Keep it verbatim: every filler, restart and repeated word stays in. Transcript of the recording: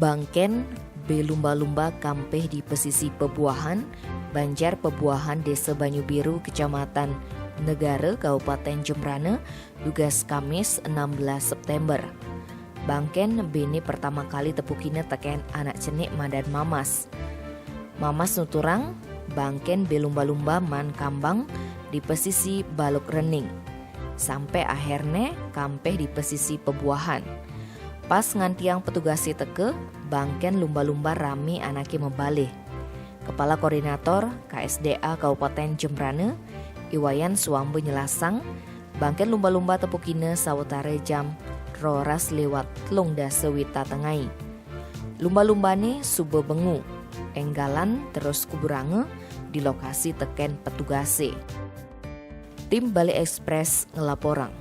Bangken bé lumba-lumba kampih di pesisi Pebuahan, Banjar Pebuahan, Desa Banyu Biru, Kecamatan Negara, Kabupaten Jembrana, dugas Kamis enam belas September. Bangken béné pertama kali tepukina tekén anak cenik madan Mamas. Mamas nuturang, bangken bé lumba-lumba maan kambang di pesisi Baluk Rening. Sampai akhirné kampih di pesisi Pebuahan. Pas ngantiang petugasé teka, bangken lumba-lumba ramé anaké mabalih. Kepala Koordinator K S D A Kabupaten Jembrana, I Wayan Suamba nyelasang, bangken lumba-lumba tepukina sawatara jam roras liwat telung dasa wita tengai. Lumba-lumbané suba bengu, énggalan terus kuburanga di lokasi tekén petugasé. Tim Bali Express ngelaporang.